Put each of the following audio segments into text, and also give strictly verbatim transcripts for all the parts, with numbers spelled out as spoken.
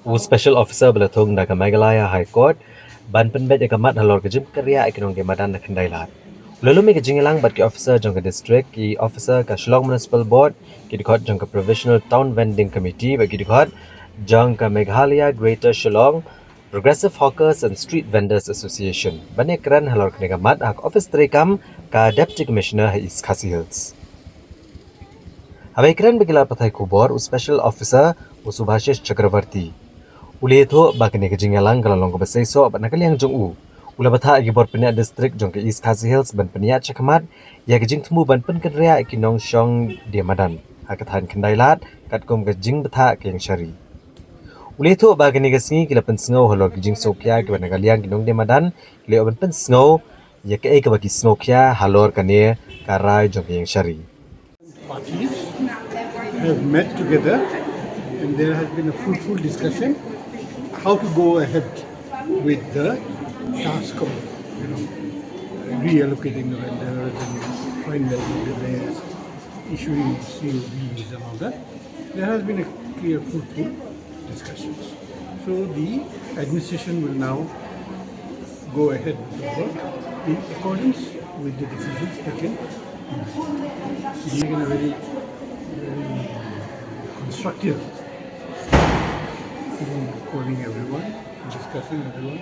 U Special Officer ba la thung da ka Meghalaya High Court ban pynbeit ïa ka mat halor ka jingpynkynriah ïa ki nongdie madan na Khyndai Lad u la lum ïa ka jingïalang bad ki officer jong ka district, ki officer ka Shillong Municipal Board, ki dkhot jong ka Provisional Town Vending Committee bad ki dkhot jong ka Meghalaya Greater Shillong Progressive Hawkers and Street Vendors Association ban ïakren halor kane ka mat ha ka ophis treikam ka Deputy Commissioner ha East Khasi Hills. Haba ïakren bad ki lad pathai khubor, u Special Officer u Subhashish Chakravarty u la ïathuh ba kane ka jingïalang ka la long kaba seisoh bad na ka liang jong u u la bthah ïa ki bor pynïaid district jong ka East Khasi Hills ban pynïaid shakhmat ïa ka jingthmu ban pynkynriah ïa ki nongshong die madan ha ka thaiñ Khyndai Lad katkum ka jingbthah ka ïing shari. U la ïathuh ba kane ka sngi ki la pynsngew halor ki jingsngewkhia kiba na ka liang ki nongdie madan ki la ïoh ban pynsngew ïa kaei kaba ki sngewkhia halor kane ka rai jong ka ïing shari. Parties have met together and there has been a fruitful discussion how to go ahead with the task of, you know, reallocating the vendors and finalizing the list, issuing C O Vs and all that. There has been a clear, fruitful discussions. So the administration will now go ahead with the work in accordance with the decisions taken. Being in a very, very constructive, calling everyone, discussing everyone,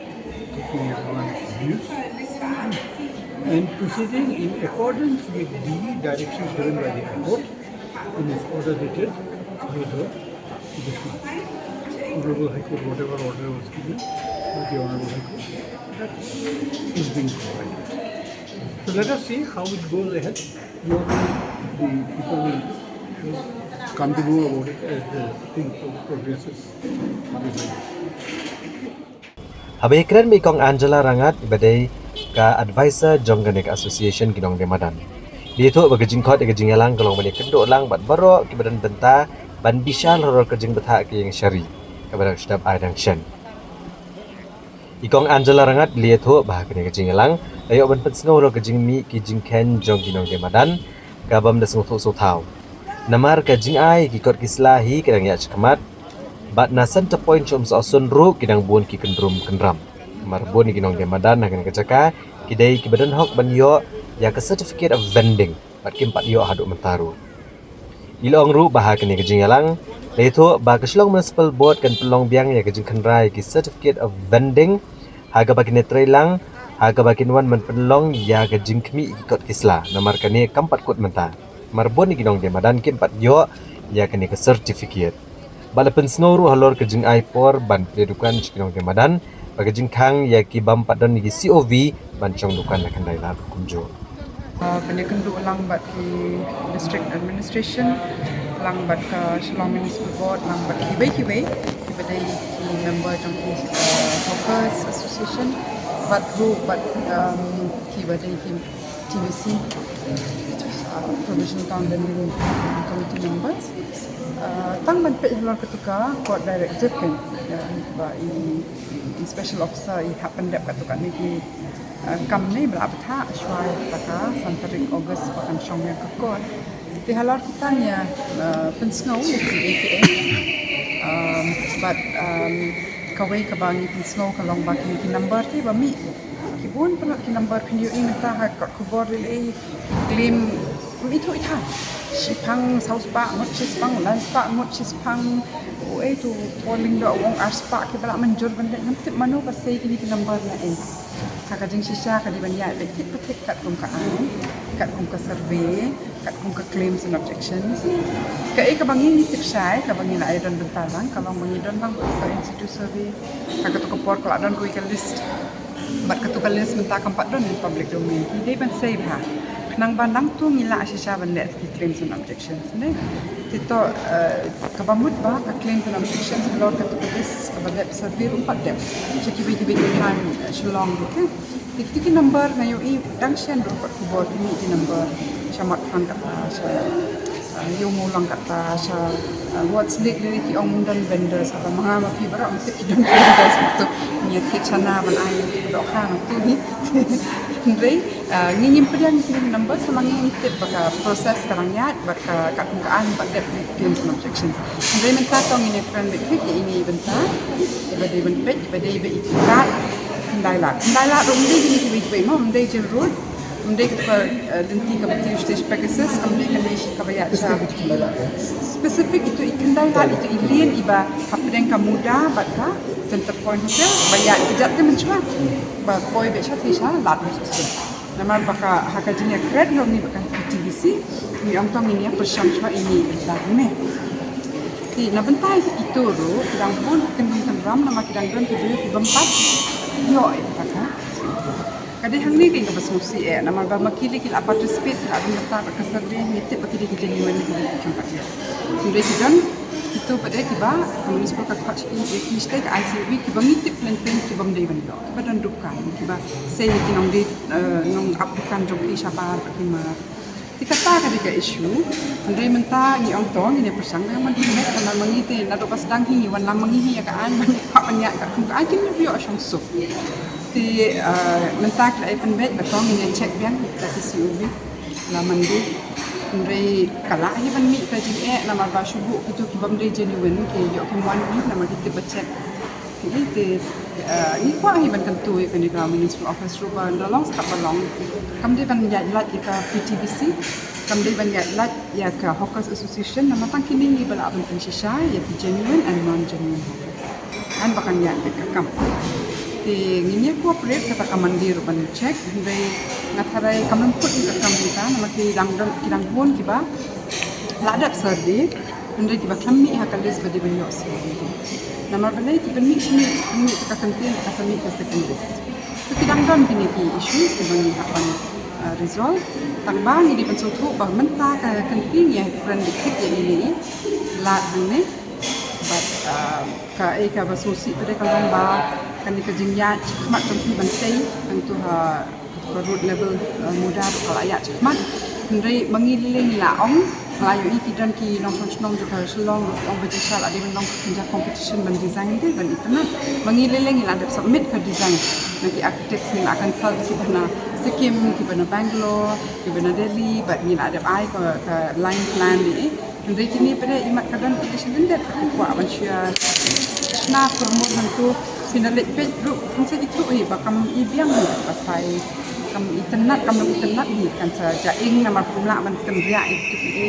taking everyone's views, and proceeding in accordance with the directions given by the High Court in its order dated three Honorable High Court, whatever order was given by the Honorable High Court, that is being provided. So let us see how it goes ahead. What the people will come to know about it as the thing progresses. Haba ïakren bad i Kong Angela Rangat iba dei ka advisor jong kane ka association ki nongdie madan, la ïathuh ba ka jingkhot ïa ka jingïalang ka long ban ïakynduh lang bad baroh kiba don bynta ban bishar halor ka jingbthah ka ïing shari kaba dang shu dep ai dang shen. I Kong Angela Rangat la ïathuh ba ha kane ka jingïalang la ïoh ban pynsngew halor ka jingmih ki jingkheiñ jong ki nongdie madan kabym da sngewthuh sngewthaw. Namar ka jingai ki kot ki sla hi ka dang ïaid shakhmat bad na Centre Point sha Umsohsun ruh ki dang bun ki kyndrum kynram. Namar bun ïa ki nongdie madan ha kane ka jaka ki dei kiba don hok ban ïoh ïa ka certificate of vending bad kim pat ïoh haduh mynta ruh. I la ong ruh ba ha kane ka jingïalang la ïathuh ba ka Shillong Municipal Board kan pynlong biang ïa ka jingkhynra ïa ki certificate of vending ha kaba kin ïatrei lang ha kaba kin wan ban pynlong ïa ka jingkhmih ïa ki kot ki sla namar kane kam pat kut mynta. Namar bun ïa ki nongdie madan kim pat ïoh ïa kane ka certificate. Bad la pynsngew ruh halor ka jingai por ban plie dukan sha ki nongdie madan bad ka jingkhang ïa ki bym pat don ïa ki C O V ban shong dukan na Khyndai Lad kumjuh. Ban ïakynduh lang bad ki district administration, lang bad ka Shillong Municipal Board, lang bad kiwei kiwei kiba dei ki member jong ki hawkers association bad ruh bad kiba dei ki T B C, Provisional Town Vending Committee members. Tang ban peit halor katu ka court directive kan, ba i special officer i hap pyndep katu kane ki kam ne ba la bthah shwa ïa kata ka san tarik August ba kan shong ïa ka court. Te halor kita ngi ïa pynsngew ïa ki A K M bad kawei kaba ngi pynsngew ka long ba kine ki number te ba mih ki bun palat ki number phin ïohi mynta ha ka khubor lei lei ki claim. Ym ithuh ithuh, shiphang saw spah ngut, shiphang lai spah ngut, shiphang, uei tu, polling da u ong ar spah kiba la mynjur ban leh. Ngam tip mano ba sei kine ki number na ei. Ha ka jingshisha ka dei ban ïaid beit thik pa thik katkum ka aiñ, katkum ka survey, katkum ka claims and objections. Kaei kaba ngi ngi tip shai, kaba ngi la ïa don bynta lang, ka long ba ngi don lang ka in situ survey. Ha katu ka por ka la don kawei ka list. Bad katu ka list mynta kam pat don in public domain. Ki dei ban sei bha. Khnang ba nangtu ngi lah shisha ban leh ki claims and objections ne. Te to, kaba mut ba ka claims and objections halor katu ka list kaba dep survey ruh pat dep sha kiwei kiwei ki thaiñ Shillong ruh, te kiti ki number nga ïohi dang shen ruh pat khubor ki mih ki number sha Motphang kata, sha Ïewmawlong kata, sha Ward's Lake, lei lei ki ong ym don vendors, kaba ma nga ma phi baroh ngi tip ki don vendors. Katu ngi ïa thied shana ban ai ïa ki dohkha nangtu hi. Hynrei, ah, ngi ngim pdiang ïa ki numbers namar ngi ngi tip ba ka process ka dang ïaid bad ka, ka kum ka aiñ ba dep ki claims and objections. Hynrei mynta to ngin ïa kren beit ïa ine i bynta iba dei ban peit, iba dei ba i kat khyndai lad. Khyndai lad ruh ym dei kine kiwei kiwei mo, ym dei Jail Road, ym dei kata ka, eh, lynti kaba three stage Pegasus, kam dei kane kaba ïaid sha specific, ito i khyndai lad, ito i lane iba hapdeng ka Muda bad ka Centrepoint Hotel ba ïaid ka jait te mynshuwa ba poi beit sha te sha lad. Namar ba ka, ha ka jingïakren jong ngi bad ka P T B C, ngi ong to ngin ïa pyrshang shuwa ine i bynta ne. Te na bynta ito ruh ki dang bun ki kyndon kynram namar ki dang don ki briew ki bym pat ïoh ïa kata ka. Ka dei hangne keiñ kaba sngewsih eh, namar ba ma ki lei ki la participate, ki la don bynta bad ka survey, ngi tip ba ki dei ki genuine, ki dei ki jingpynbeit. Hynrei ki don kito pat de kiba ka municipal ka khot sha ki, ki sha ka I C O B, kiba ngi tip lenteng ki bym dei ban ïoh, kiba don dukan, kiba sei ki nongdie, eh, nongap dukan jong ki shabar bad ki mar. Te kata ka dei ka issue. Hynrei mynta ngi ong to ngin ïa pyrshang, ngi ong ban pynbeit, namar ma ngi te naduh ba sdang hi ngi wanlam ma ngi hi ïa ka aiñ, ba ngi kwah ban ïaid katkum ka aiñ, kim ïoh shong suk. Te, eh, mynta ki la ïa pynbeit ba to ngin ïa check biang ïa ka C O B la Monday. Hynrei ka lah hi ban mih ka jingeh namar ba shu buh kito ki bym dei genuine, ki ïoh kim wan hi namar ki tip ba check. Te, te, eh, ngi kwah hi ban kyntu ïa kane ka municipal office ruh ba ynda long sa kaba long, kam dei ban ïaid lait ïa ka P T B C, kam dei ban ïaid lait ïa ka Hawkers Association, namar tang kine hi ba lah ban pynshisha ïa ki genuine and non genuine hawkers. Kan ba kan ïaid beit ka kam. Te ngin ïa cooperate, kata ka Monday ruh ban check, hynrei nga tharai kam rympot ïa ka kam mynta namar ki dang don, ki dang bun kiba la dep survey, hynrei kiba khlem mih ha ka list ba dei ban ïoh survey. Namar balei? Ki pynmih shane, pynmih ka kyntien, ka sa mih ka second list. So ki dang don kine ki issues kiba ngi hap ban, uh, resolve. Tang ba ngi dei ban sngewthuh ba mynta ka kyntien ïa kren dei kit ïa ine i lad hangne. Bad, uh, kaei kaba sngewsih pat de ka long ba kane ka jingïaid shakhmat jong ki ban tei hangto ha ka road level, eh, Muda ruh ka la ïaid shakhmat. Hynrei ma ngi lei lei ngi la ong, nga la ïohi ki don ki nongshong shnong jong ka Shillong ruh ki ong ba jingshai la dei ban long ka competition ban design te ban itynnad. Ma ngi lei lei ngi la dep submit ka design na ki architects, ngi la consult kiba na Sikkim, kiba na Bangalore, kiba na Delhi, bad ngi la dep ai ka, ka line plan ne. Hynrei kine pat de imat ka don ka dei sha lyndet, ka kwah ban shu ïa shna pyrmut hangto. Phin da leit peit ruh kan sa ithuh hi ba kam i biang hi, ba sai kam itynnad, kam long itynnad hi, kan sa ja ing namar kum lah ban kynriah ïa kito ki.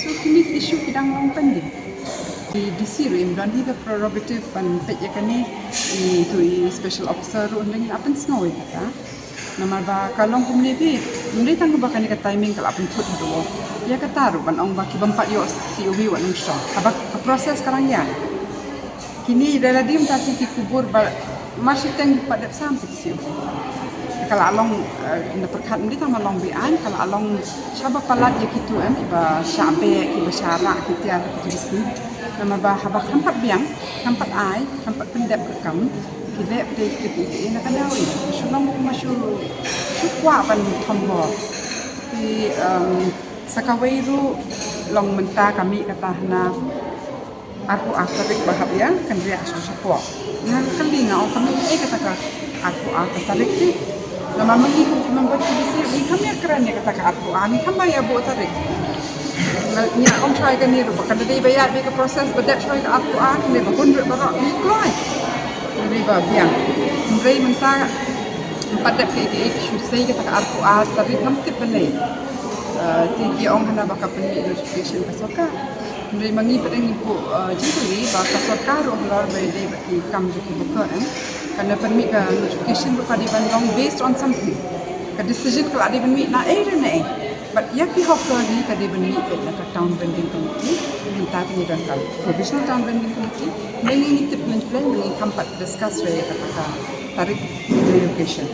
So kine ki issue ki dang long pending. I D C ruh im don hi ka prerogative ban peit ïa kane, ito i special officer ruh hynrei ngi la pynsngew ïa kata. Namar ba ka long kumne phi, ym dei tang ba kane ka timing ka la pynthut haduh ïa kata ruh ban ong ba ki bym pat ïoh C O B wat nym shong. Haba ka process ka dang ïaid. Kine da la dei mynta shu ki kubur ba mar shiteng pat dep sam sha ki C O B. Ka la long, eh, na pyrkhat ym dei tang ba long be-aiñ, ka la long shaba palat ïa kito em, iba shah beh, iba shah rah ki tiar ha kito ki sngi. Namar ba haba khlem pat biang, khlem pat ai, khlem pat pyndep ka kam, ki leh pat de kiei kiei na ka daw, i shu long kumba shu, shu kwah ban thombor. Te, em, sa kawei ruh long mynta ka mih kata hana arphew ar tarik ba hap ïa kynriah sha shapoh. Nga kylli, nga ong ka mih ei kata ka arphew ar tarik te. Namar ma ngi kum ki member T D C ngi kam ïa kren ïa kata ka arphew ar, ngi kam ba ïa buh tarik. Ngi ong shwa ïa kane ruh ba kan da dei ba ïaid beit ka process ba dep shwa ïa ka arphew ar, kane ba hun ruh baroh ngi kloi. Ngi ba biang. Hynrei mynta ym pat dep kiei kiei, shu sei kata ka arphew ar tarik ngam tip balei. Eh, te ki ong hana ba ka pynmih notification ka sorkar. Hynrei ma ngi pat ngi buh, eh, jingkylli ba ka sorkar ruh halor ba dei bad ki kam jong ki hawker, em. Kan da pynmih ka notification ruh ka dei ban long based on something. Ka decision ka la dei ban mih na ei re na ei. Bad ïa ki hawker hi ka dei ban mih beit na ka town branding committee. Mynta te ngi don ka provisional town branding committee. Ngi ngi tip lynti lynti, ngi kam pat discuss re ïa kata ka tarik relocation.